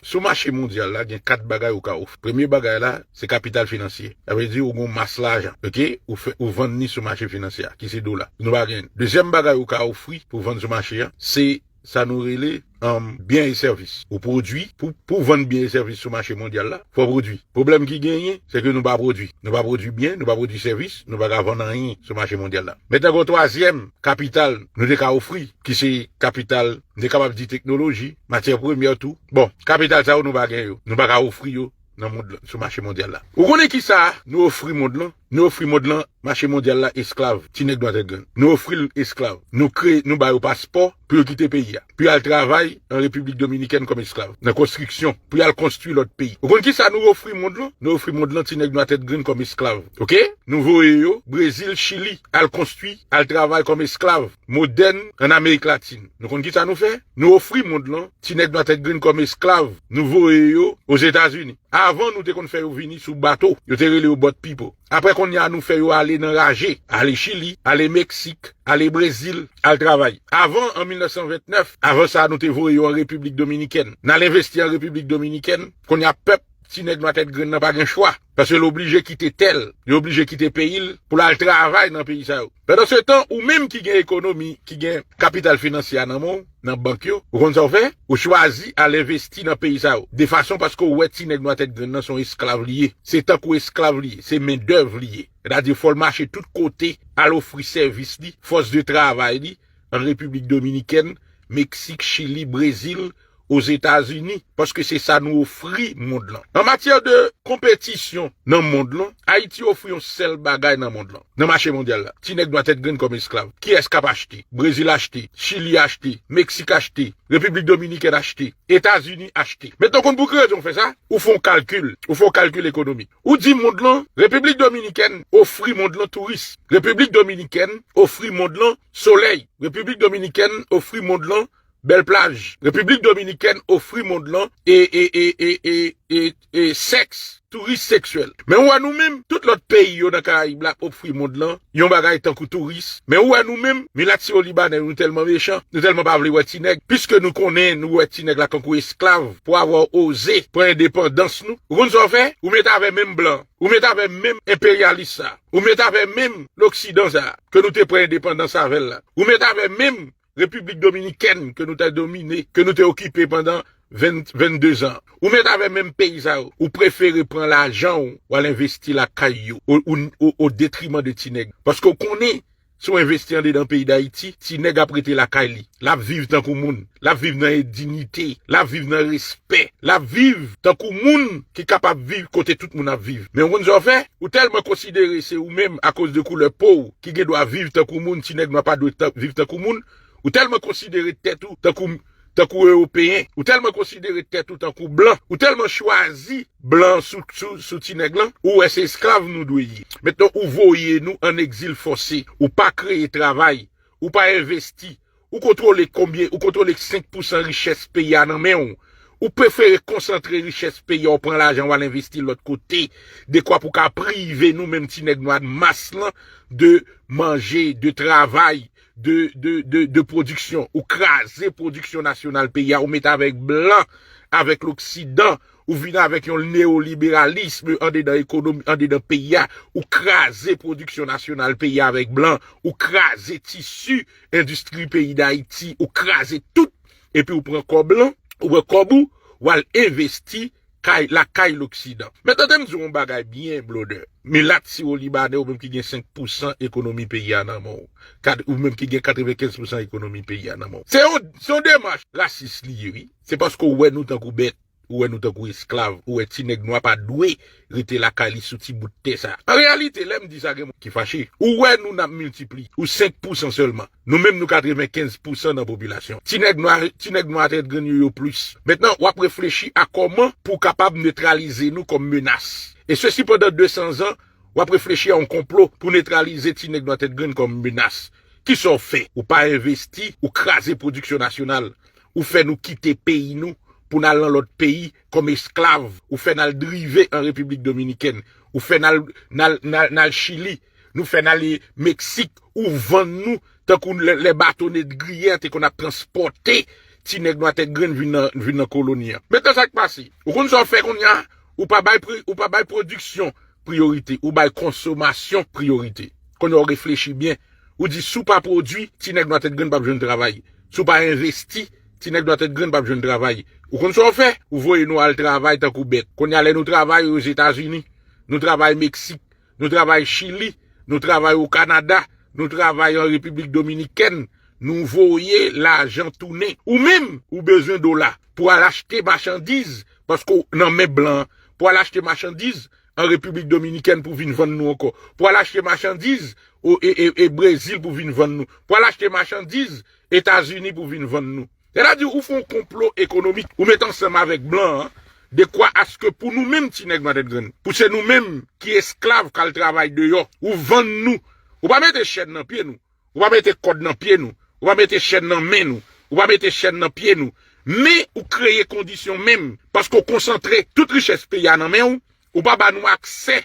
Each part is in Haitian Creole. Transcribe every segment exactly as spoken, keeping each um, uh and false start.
Sou mache mondyal la, gen kat bagay ou ka ofri. Premye bagay la, se kapital finansye. Sa vle di ou gen yon mas lajan, oke? Ou fè, ou vann li sou mache finansye a, ki se dola. Nou pa gen. Dezyèm bagay ou ka ofri pou vann sou mache a, se sa nou rele, um, byen e sèvis. Ou pwodui, pou, pou vann byen e sèvis sou mache mondyal la, fò w pwodui. Pwoblèm ki genyen, se ke nou pa pwodui. Nou pa pwodui byen, nou pa pwodui sèvis, nou pa ka vann anyen sou mache mondyal la. Mentnan, gen yon twazyèm kapital nou te ka ofri, ki se kapital, nou te kapab di teknoloji, matyè premyè tou. Bon, kapital sa yo, nou pa gen yo. Nou pa ka ofri yo nan mond lan, sou mache mondyal la. Ou konnen ki sa nou ofri mond lan? Nou ofri mond lan mache mondyal la esklav, ti nèg nwa tèt grenn. Nou ofri l esklav. Nou kreye, nou ba yo paspò pou yo kite peyi a. Pou y al travay an Repiblik Dominikèn kòm esklav, nan konstriksyon, pou y al konstwi lòt peyi. Ou konn ki sa nou ofri mond lan? Nou ofri mond lan ti nèg nwa tèt grenn kòm esklav. Oke? Nou voye yo Brezil, Chili, al konstwi, al travay kòm esklav modèn an Amerik Latin. Nou konn ki sa nou fè? Nou ofri mond lan ti nèg nwa tèt grenn kòm esklav. Nou voye yo Ozetazini. Avan, nou te konn fè yo vini sou bato. Yo te rele yo boat people. Apre, kounye a, nou fè yo ale nan raje. Ale Chili, ale Meksik, ale Brezil, al travay. Avan, an mil nèf san vennèf, avan sa, nou te voye yo an Repiblik Dominikèn. N al envesti an Repiblik Dominikèn. Kounye a, pèp ti nèg nwa tèt grenn nan pa gen chwa. Paske l oblije kite tè l, li oblije kite peyi l pou l al travay nan peyi sa yo. Pandansetan, ou menm ki gen ekonomi, ki gen kapital finansye a nan men w, nan bank yo, ou konn sa w fè? Ou chwazi al envesti nan peyi sa yo. De fason paske w wè ti nèg nwa tèt grenn nan se yon esklav li ye. Se tankou esklav li ye, se mendèv li ye. Sètadi fò l mache tout kote, al ofri sèvis li, fòs de travay li, an Repiblik Dominikèn, Meksik, Chili, Brezil, Ozetazini, paske se sa nou ofri mond lan. An matyè de konpetisyon nan mond lan, Ayiti ofri yon sèl bagay nan mond lan, nan mache mondyal la. Ti nèg nwa tèt grenn kòm esklav. Kiyès k ap achte? Brezil achte, Chili achte, Meksik achte, Repiblik Dominikèn achte, Etazini achte. Mentnan, w konn pou ki rezon w fè sa? Ou fè yon kalkil, ou fè yon kalkil ekonomik. Ou di mond lan, Repiblik Dominikèn ofri mond lan touris. Repiblik Dominikèn ofri mond lan solèy. Repiblik Dominikèn ofri mond lan bèl plaj. Repiblik Dominikèn ofri mond lan e, e, e, e, e, e, e sèks, touris seksyèl. Men ou wè nou menm, tout lòt peyi yo nan Karayib la ofri mond lan yon bagay tankou touris. Men ou wè nou menm, milat siwo libanè, nou tèlman mechan, nou tèlman pa vle wè ti nèg, piske nou konnen nou wè ti nèg la kankou esklav pou avwa oze pran endepandans nou. Ou konn sa w fè? Ou mete avè menm blan. Ou mete avè menm enperyalis sa. Ou mete avè menm loksidan sa ke nou te pran endepandans avè l la. Ou mete avè menm Repiblik Dominikèn ke nou te domine, ke nou te okipe pandan ven, vennde zan. Ou mete avè menm peyi sa yo. Ou prefere pran lajan w, w al envesti lakay yo, o, o, o, o detriman de ti nèg. Paske w konnen, si w envesti andedan peyi Dayiti, ti nèg ap rete lakay li. L ap viv tankou moun. L ap viv nan endinite. L ap viv nan respè. L ap viv tankou moun ki kapab viv kote tout moun ap viv. Men w konn sa w fè? Ou tèlman konsidere se ou menm, akoz de koulè po w, ki gen dwa viv tankou moun, ti nèg nwa pa dwe tan, viv tankou moun. Ou tèlman konsidere tèt ou tankou, tankou ewopeyen. Ou tèlman konsidere tèt ou tankou blan. Ou tèlman chwazi blan sou, sou, sou ti nèg lan. Ou wè se esklav nou dwe ye. Mentnan, ou voye nou an egzil fòse. Ou pa kreye travay. Ou pa envesti. Ou kontwole konbyen, ou kontwole senk pousan richès peyi a nan men w. Ou prefere konsantre richès peyi a, w pran lajan w al envesti lòt kote, dekwa pou ka prive nou menm ti nèg nwa mas lan de manje, de travay, de, de, de, de pwodiksyon. Ou kraze pwodiksyon nasyonal peyi a, ou mete avèk blan, avèk loksidan, ou vin avèk yon neyoliberalism andedan ekonomi, andedan peyi a, ou kraze pwodiksyon nasyonal peyi a avèk blan, ou kraze tisi endistri peyi Dayiti, ou kraze tout, epi ou pran kòb lan, ou pran kòb ou, w al envesti kay, lakay loksidan. Men tande m di w yon bagay byen blodè. Milat siwo libanè, ou menm ki gen senk pousan ekonomi peyi a nan men w, kat, ou menm ki gen katrevenkenz pousan ekonomi peyi a nan men w. Se yon, se yon demach rasis li ye, wi. Se paske w wè nou tankou bèt, ou wè nou tankou esklav, ou wè ti nèg nwa pa dwe rete lakay li sou ti bout tè sa. An reyalite, lè m di sa, gen moun ki fache. Ou wè nou n ap miltipliye, ou senk pousan sèlman. Nou menm nou katrevenkenz pousan nan popilasyon. Ti nèg nwa, ti nèg nwa tèt grenn yo, yo plis. Mentnan, w ap reflechi a kòman pou w kapab netralize nou kòm menas. E sesi pandan de san zan, w ap reflechi a yon konplo pou netralize ti nèg nwa tèt grenn kòm menas. Kisa w fè? Ou pa envesti, ou kraze pwodiksyon nasyonal. Ou fè nou kite peyi nou pou n al nan lòt peyi kòm esklav. Ou fè n al drive an Repiblik Dominikèn. Ou fè n al, n al, n al, n al Chili. Nou fè n ale Meksik. Ou vann nou tankou lè, lè bato Nègriyè te konn ap transpòte ti nèg nwa tèt grenn vin nan, vin nan koloni an. Mentnan sa k pase? Ou konn sa w fè kounye a? Ou pa bay pri, ou pa bay pwodiksyon priyorite, ou bay konsomasyon priyorite. Kounye a w reflechi byen. Ou di si w pa pwodui, ti nèg nwa tèt grenn p ap jwenn travay. Si w pa envesti, ti nèg nwa tèt grenn p ap jwenn travay. Ou konn sa w fè? Ou voye nou al travay tankou bèt. Kounye a lè nou travay Ozetazini, nou travay Meksik, nou travay Chili, nou travay o Kanada, nou travay an Repiblik Dominikèn, nou voye lajan tounen. Ou menm, ou bezwen dola pou al achte machandiz, paske w nan men blan an, pou al achte machandiz an Repiblik Dominikèn pou vin vann nou ankò, pou al achte machandiz o, e, e, e Brezil pou vin vann nou, pou al achte machandiz Etazini pou vin vann nou. Sètadi, ou fè yon konplo ekonomik, ou met ansanm avèk blan an, dekwa aske pou nou menm ti nèg nwa tèt grenn, pou se nou menm ki esklav k al travay deyò, ou vann nou, ou pa mete chèn nan pye nou, ou pa mete kòd nan pye nou, ou pa mete chèn nan men nou, ou pa mete chèn nan pye nou, men ou kreye kondisyon menm, paske w konsantre tout richès peyi a nan men w, ou pa ba nou aksè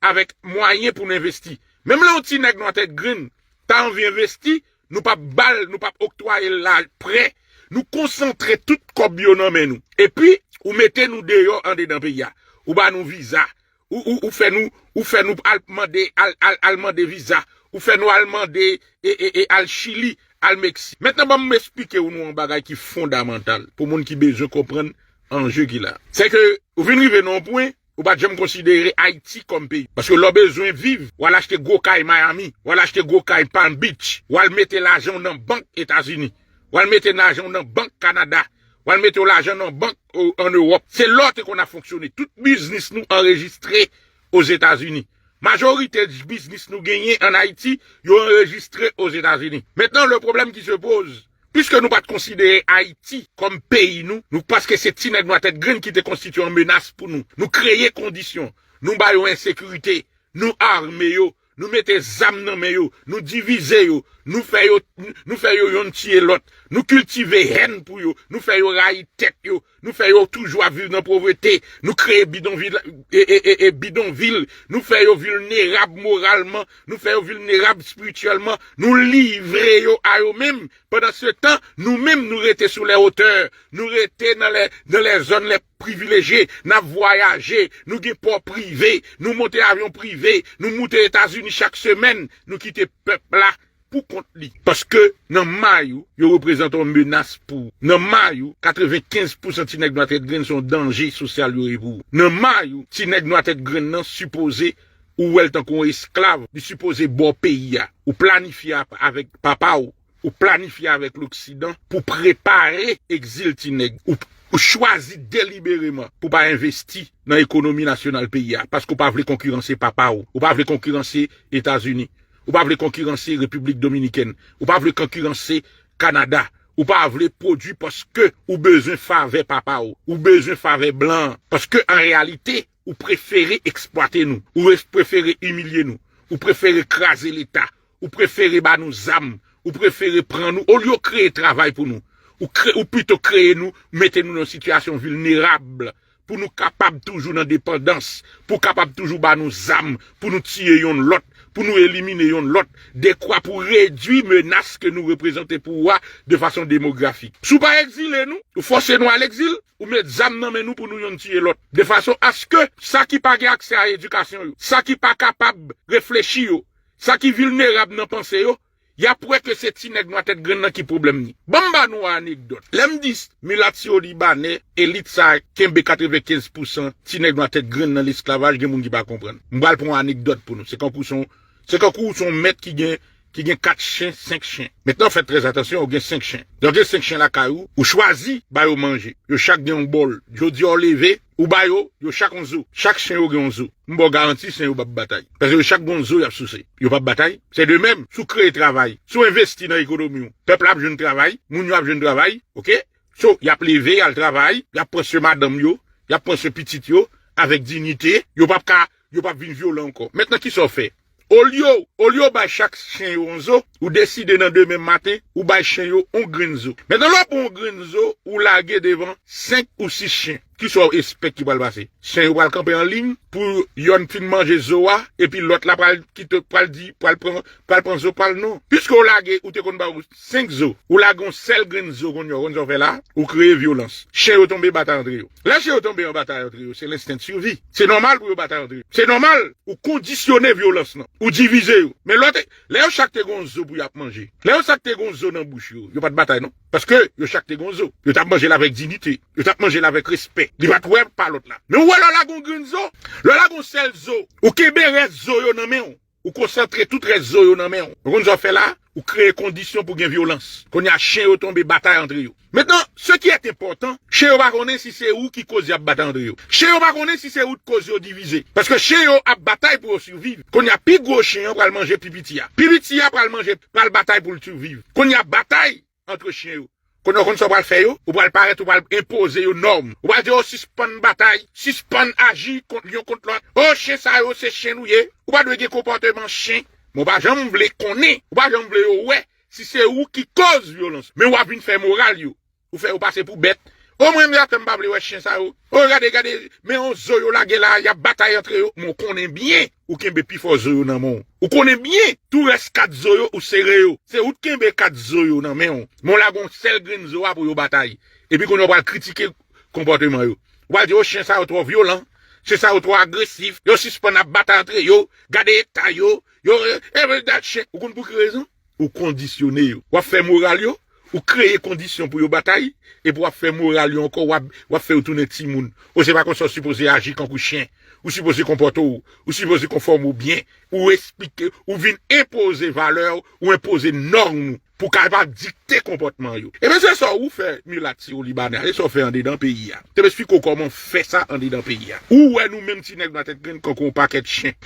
avèk mwayen pou n envesti. Menm lè yon ti nèg nwa tèt grenn ta anvi envesti, nou p ap ba l, nou p ap oktwaye l la prè. Nou konsantre tout kòb yo nan men nou. Epi, ou mete nou deyò andedan peyi a. Ou ba nou viza. Ou, ou, ou fè nou, ou fè nou al mande, al, al, al mande viza. Ou fè nou al mande, e, e, e, al Chili, al Meksik. Mentnan, ban m esplike w nou yon bagay ki fondamantal pou moun ki bezwen konprann anje ki la. Se ke ou vin rive nan yon pwen, ou pa t janm konsidere Ayiti kòm peyi. Paske lè w bezwen viv, w al achte gwo kay Miami, w al achte gwo kay Palm Beach, w al mete lajan w nan bank Etazini, w al mete lajan w nan bank Kanada, w al mete w lajan nan bank, o, ann Ewòp. Se la w te konn ap fonksyone. Tout biznis nou anrejistre Ozetazini. Majorite biznis nou genyen ann Ayiti, yo anrejistre Ozetazini. Mentnan, le problème qui se pose, piske nou pa t konsidere Ayiti kòm peyi nou, nou, paske se ti nèg nwa tèt grenn ki te konstitye yon menas pou nou. Nou kreye kondisyon, nou ba yo ensekirite, nou ame yo, nou mete zam nan men yo, nou divize yo, nou fè yo, nou fè yo yonn tiye lòt, nou kiltive hèn pou yo, nou fè yo rayi tèt yo, nou fè yo toujou ap viv nan povrete, nou kreye bidonvil, e, e, e, e, bidonvil, nou fè yo vilnerab moralman, nou fè yo vilnerab espirityèlman, nou livre yo a yo menm. Pandan se tan, nou menm nou rete sou lè otè, nou rete nan lè, nan lè zòn lè privilejye, n ap vwayaje, nou gen pò prive, nou monte avyon prive, nou moute Etazini chak semèn, nou kite pèp la pou kont li. Paske nan may ou, yo reprezante yon menas pou ou. Nan may ou, katrevenkenz pousan ti nèg nwa tèt grenn se yon danje sosyal yo ye pou ou. Nan may ou, ti nèg nwa tèt grenn nan sipoze, ou wè l tankou yon esklav, li sipoze ba w peyi a. Ou planifye ap-, avèk papa w, ou planifye avèk Loksidan pou prepare egzil ti nèg. Ou, ou chwazi delibereman pou pa envesti nan ekonomi nasyonal peyi a, paske w pa vle konkiranse papa w, ou pa vle konkiranse Etazini, ou pa vle konkiranse Repiblik Dominikèn, ou pa vle konkiranse Kanada, ou pa vle pwodui paske ou bezwen favè papa w, ou bezwen favè blan an, paske an reyalite, ou prefere eksplwate nou, ou res-, prefere imilye nou, ou prefere kraze Leta, ou prefere ba nou zam, ou prefere pran nou, olye w kreye travay pou nou, ou kre-, ou pito kreye nou, mete nou nan yon sitiyasyon vilnerab, pou nou kapab toujou nan depandans, pou kapab toujou ba nou zam, pou nou tiye yonn lòt, pou nou elimine yonn lòt, dekwa pou redui menas ke nou reprezante pou ou a de fason demografik. Si w pa egzile nou, ou fòse nou al egzil, ou met zam nan men nou pou nou yonn tiye lòt. De fason aske sa ki pa gen aksè a edikasyon yo, sa ki pa kapab reflechi yo, sa ki vilnerab nan panse yo, y ap wè ke se ti nèg nwa tèt grenn nan ki pwoblèm li. Ban m ba nou anekdòt. Lè m di milat sino libanè, elit sa a kenbe katrevenkenz pousan ti nèg nwa tèt grenn nan lesklavaj, gen moun ki pa konprann. M pral pran yon anekdòt pou nou. Se kankou se yon, se kankou se yon mèt ki gen, ki gen kat chen, senk chen. Mentnan, fè trè atansyon, ou gen senk chen. Donk, gen senk chen lakay ou, ou chwazi ba yo manje. Yo chak gen yon bòl. Jodi a, w leve, ou ba yo, yo chak yon zo. Chak chen yo gen yon zo. M ba w garanti, chen yo p ap batay. Paske yo chak gen yon zo y ap souse. Yo p ap batay. Se de menm, si w kreye travay, si w envesti nan ekonomi w, pèp la ap jwenn travay, moun yo ap jwenn travay, oke? So, y ap leve, y al travay, y ap pran swen madanm yo, y ap pran swen pitit yo, avèk diyite, yo p ap ka, yo p ap vin vyolan ankò. Mentnan, kisa w fè? Olye, olye w bay chak chen yo yon zo, ou deside nan demen maten, ou bay chen yo yon grenn zo. Mentnan, lè w pran yon grenn zo, ou lage devan senk ou sis chen. Ki sa w espèk ki pral pase? Chen yo pral kanpe an liy pou yonn fin manje zo a, epi lòt la pral kite, pral di, pral pran, pral pran zo pa l non. Piske w lage, ou te konn ba w senk zo, ou lage yon sèl grenn zo kounye a, w konn sa w fè la? Ou kreye vyolans. Chen yo tonbe batay antre yo. Lè chen yo tonbe an batay antre yo, se lensten de sivi. Se nòmal pou yo batay antre yo. Se nòmal, ou kondisyone vyolans lan. Ou divize yo. Men lòt, lè yo chak te gen yon zo pou y ap manje, lè yo chak te gen yon zo nan bouch yo, yo pa t batay non. Paske yo chak te gen yon zo. Yo t ap manje l avèk diyite. Yo t ap manje l avèk respè. Li pa t wè pa lòt la. Men ou wè lè w lage yon grenn zo, lè w lage yon sèl zo, ou kenbe rès zo yo nan men w. Ou konsantre tout rès zo yo nan men w. Ou konn sa w fè la? Ou kreye kondisyon pou gen vyolans. Kounye a, chen yo tonbe, batay antre yo. Mentnan, ce qui est important, chen yo pa konnen si se ou ki koz y ap batay antre yo. Chen yo pa konnen si se ou k koz yo divize. Paske chen yo ap batay pou yo siviv. Kounye a, pi gwo chen an pral manje pi piti a. Pi piti a pral manje, pral batay pou l siviv. Kounye a, batay antre chen yo. Kounye a, w konn sa w pral fè yo? Ou pral parèt, ou pral enpoze yo nòm. Ou pral di yo sispann batay, sispann aji kont, youn kont lòt. O, chen sa yo, se chen nou ye. Ou pa dwe gen konpòteman chen. Men w pa janm vle konnen, ou pa janm vle yo wè si se ou ki koz vyolans. Men w ap vin fè moral yo. Ou fè yo pase pou bèt. O, mwen menm, m pa vle wè chen sa yo. O, gade, gade, men yon zo yo lage la, y ap batay antre yo. Men w konnen byen ou kenbe pifò zo yo nan men w. Ou konnen byen tou rès kat zo yo, ou sere yo. Se ou t kenbe kat zo yo nan men w. Men w lage yon sèl grenn zo a pou yo batay. Epi kounye a w pral kritike konpòteman yo. W ap di, o, chen sa yo twò vyolan, chen sa yo twò agresif, yo sispann ap batay antre yo, gade eta yo, yo, e, e, dat chen. Ou konn pou ki rezon? Ou kondisyone yo. W ap fè moral yo, ou kreye kondisyon pou yo batay, epi w ap fè moral yo ankò, w ap, w ap fè yo tounen timoun. Ou se pa konsa w sipoze aji kankou chen. Ou sipoze konpòte w, ou sipoze konfòme w byen, ou esplike, ou vin enpoze valè w, ou enpoze nòm ou. Pou kapab dikte konpòtman yo. Ebyen, se sa ou fè milat siro libanè a, se sa ou fè andedan peyi a. Te m esplike w kòman fè sa andedan peyi a. Ou wè nou menm ti nèg nwa tèt grenn kankou yon pakèt chen.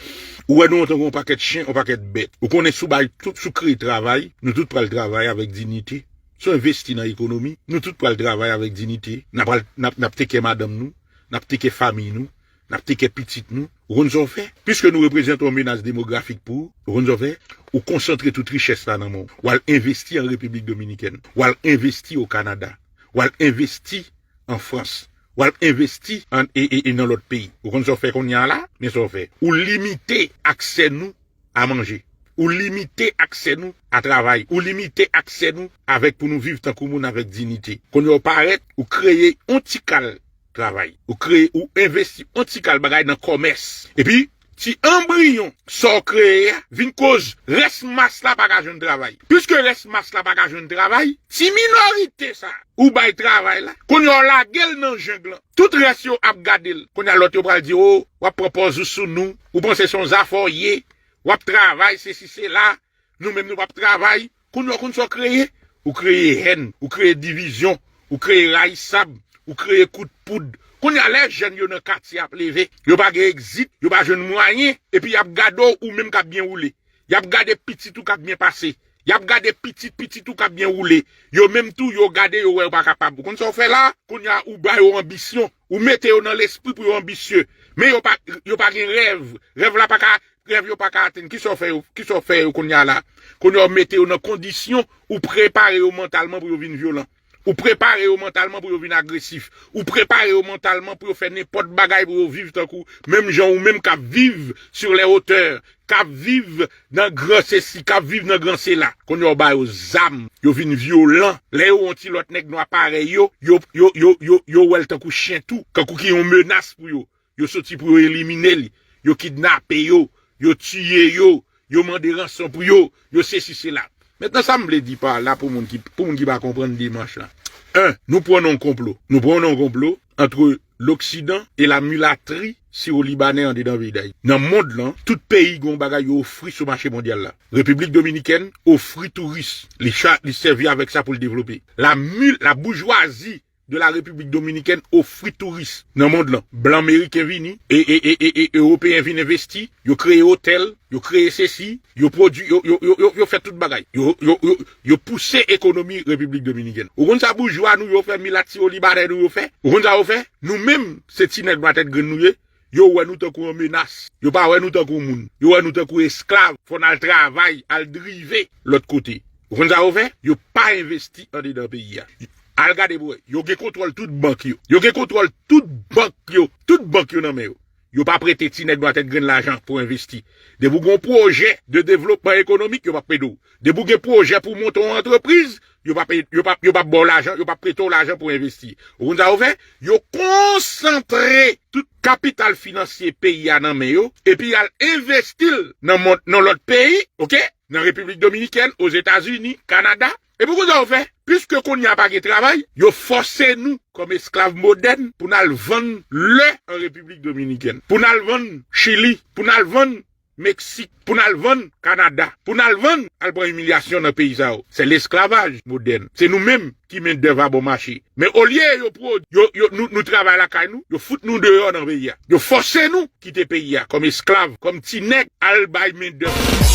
Ou wè nou tankou yon pakèt chen, yon pakèt bèt. Ou konnen si w bay tout, si w kreye travay, nou tout pral travay avèk diyite. Si w envesti nan ekonomi, nou tout pral travay avèk diyite. N ap pral, n ap, n ap teke madanm nou, n ap teke fanmi nou, n ap teke pitit nou. Ou konn sa w fè? Piske nou reprezante yon menas demografik pou ou, ou konn sa w fè? Ou konsantre tout richès la nan men w. W al envesti an Repiblik Dominikèn. W al envesti o Kanada. W al envesti an Frans. W al envesti an, e, e, e nan lòt peyi. Ou konn sa w fè kounye a la? Men sa w fè. Ou limite aksè nou a manje. Ou limite aksè nou a travay. Ou limite aksè nou avèk pou nou viv tankou moun avèk diyite. Kounye a w parèt, ou kreye yon ti kal travay. Ou kreye, ou envesti yon ti kal bagay nan kòmès. Epi, ti anbriyon sa w kreye a vin koz rès mas la pa ka jwenn travay. Piske rès mas la pa ka jwenn travay, ti minorite sa ou bay travay la, kounye a w lage l nan jeng lan. Tout rès yo ap gade l. Kounye a lòt yo pral di, o, w ap pran pòz ou sou nou. Ou panse se yon zafè w ye. W ap travay, sesi, sela. Nou menm nou p ap travay. Kounye a w konn sa w kreye? Ou kreye hèn, ou kreye divizyon, ou kreye rayisab, ou kreye kout poud. Kounye a lè jèn yo nan katye ap leve, yo pa gen egzit, yo pa jwenn mwayen, epi y ap gade w ou menm k ap byen woule. Y ap gade pitit ou k ap byen pase. Y ap gade pitit pitit ou k ap byen woule. Yo menm tou, yo gade, yo wè yo pa kapab. Ou konn sa w fè la? Kounye a ou ba yo anbisyon. Ou mete yo nan lespri pou yo anbisye. Men yo pa, yo pa gen rèv. Rèv la pa ka Rèv yo pa ka atenn. Kisa w fè yo? Kisa w fè yo kounye a la? Kounye a w mete yo nan kondisyon, ou prepare yo mantalman pou yo vin vyolan. Ou prepare yo mantalman pou yo vin agresif. Ou prepare yo mantalman pou yo fè nenpòt bagay pou yo viv tankou menm jan ou menm k ap viv sur les hauteurs, k ap viv nan gran sesi, k ap viv nan gran sela. Kounye a w ba yo zam, yo vin vyolan. Lè yo wè yon ti lòt nèg nwa parèy yo, yo, yo, yo, yo, yo wè l tankou chen tou, tankou ki yon menas pou yo. Yo soti pou yo elimine li. Yo kidnape yo. Yo tiye yo. Yo mande ranson pou yo. Yo sesi sela. Mentnan, sa m vle di pa la pou moun ki, pou moun ki pa konprann demach la. En, nou pran nan yon konplo. Nou pran nan yon konplo entre l'Occident et la mulatterie siro-libanaise andedan peyi Dayiti. Nan mond lan, tout peyi gen yon bagay yo ofri sou mache mondyal la. Repiblik Dominikèn ofri touris. Li cha-, li sèvi avèk sa pou l devlope. La mil-, la boujwazi de la République Dominicaine ofri touris nan mond lan. Blan meriken vini, e, e, e, e, e ewopeyen vin envesti, yo kreye otèl, yo kreye sesi, yo pwodui, yo, yo, yo, yo, yo fè tout bagay. Yo, yo, yo, yo pouse ekonomi Repiblik Dominikèn. Ou konn sa boujwa nou yo fè, milat siro-libanè nou yo fè? Ou konn sa yo fè? Nou menm, se ti nèg nwa tèt grenn nou ye. Yo wè nou tankou yon menas. Yo pa wè nou tankou moun. Yo wè nou tankou esklav. Fò n al travay, al drive lòt kote. Ou konn sa yo fè? Yo pa envesti andedan peyi a. Al gade pou wè. Yo gen kontwòl tout bank yo. Yo gen kontwòl tout bank yo. Tout bank yo nan men yo. Yo pa prete ti nèg nwa tèt grenn lajan pou envesti. Depi w gen yon pwojè de devlopman ekonomik, yo p ap ede w. Depi w gen pwojè pou w monte yon antrepriz, yo p ap, yo p ap, yo p ap ba w lajan, yo p ap prete w lajan pou w envesti. Ou konn sa yo fè? Yo konsantre tout kapital finansye peyi a nan men yo, epi y al envesti l nan mond, nan lòt peyi, oke? Nan Repiblik Dominikèn, Ozetazini, Kanada. Epi ou konn sa yo fè? Piske kounye a pa gen travay, yo fòse nou kòm esklav modèn pou n al vann lè an Repiblik Dominikèn, pou n al vann Chili, pou n al vann Meksik, pou n al vann Kanada, pou n al vann, al pran imilyasyon nan peyi sa yo. Se lesklavaj modèn. Se nou menm ki mendèv a bon mache. Men olye yo pwo-, yo, yo, nou, nou travay lakay nou, yo fout nou deyò nan peyi a. Yo fòse nou kite peyi a kòm esklav, kòm ti nèg, al bay mendèv.